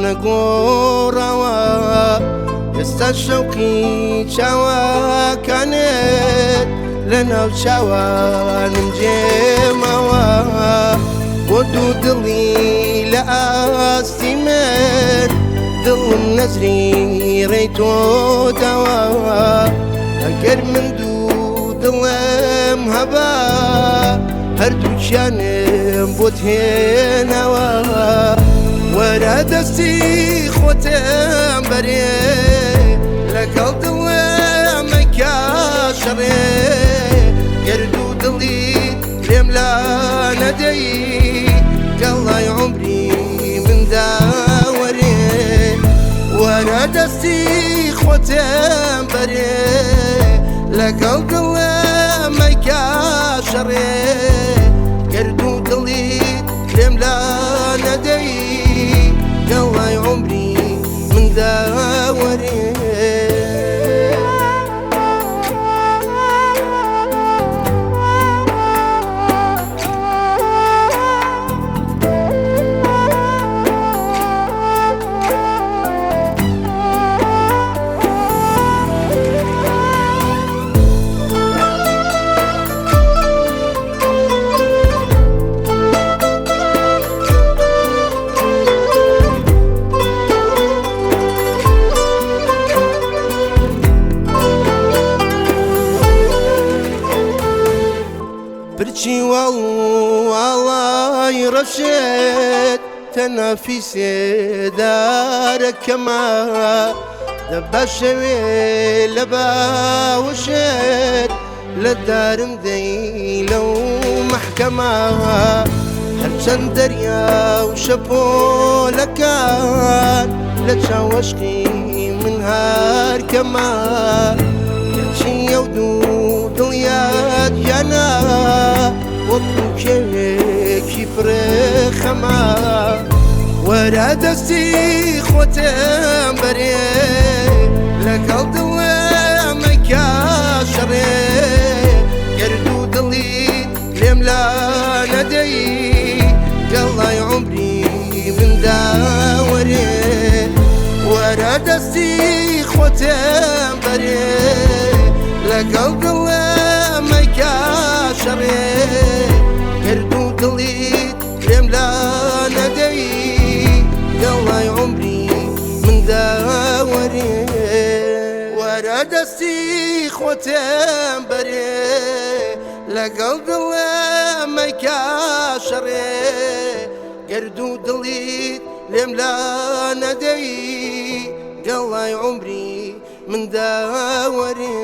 نەگۆڕاوە، ئێستا شەوقی چاوەکانت لە ناو چاوانم جێماوە. بۆ دوو دڵی لە ئاستی من، دڵم نەزری ڕێی تۆ داوە. ئەگەر من دوو دڵم هەبا، هەردووکیانم بۆت هێناوە. وەرە دەستی خۆتم بەرێ، لەگەڵ دڵمەکە شەڕێ. گەردوو دڵی لێم لا نەدەی، گەڵای عمری مندا وەرێ. وەرە دەستی خۆتم بەرێ، لەگەڵ دڵمەکە شەڕێ. گەردوو دڵی لێم لا نەدەی، گەڵای عمری مندا وەرێ. پرچی واڵای ڕەشێت تەنافی سێدارەکەمە، دەباشەوێ لە باوەشێت لە دارم دەی لەو مەحکەمە. هەرچەند دەریا و شەپۆلەکان لە چاوەشقی من هەرکەمە، کەچی ئەو دوو دڵیات گیانە وەکو کێوێکی پڕخەمە. وەرە دەستی خۆتم بەرێ، لەگەڵ دڵمەکە شەڕێ. گەردوو دڵی لێم لا نەدەی، گەڵای عمری مندا وەرێ. وەرە دەستی خۆتم بەرێ، لەگەڵ دڵمەکە شەڕێ. گەردوو دڵی لێم لا نەدەی، گەڵای عمری مندا وەرێ. وەرە دەستی خۆتم بەرێ، لەگەڵ دڵمەکە شەڕێ. گەردوو دڵیت لێم لا نەدەی، گەڵای عمری مندا وەرێ.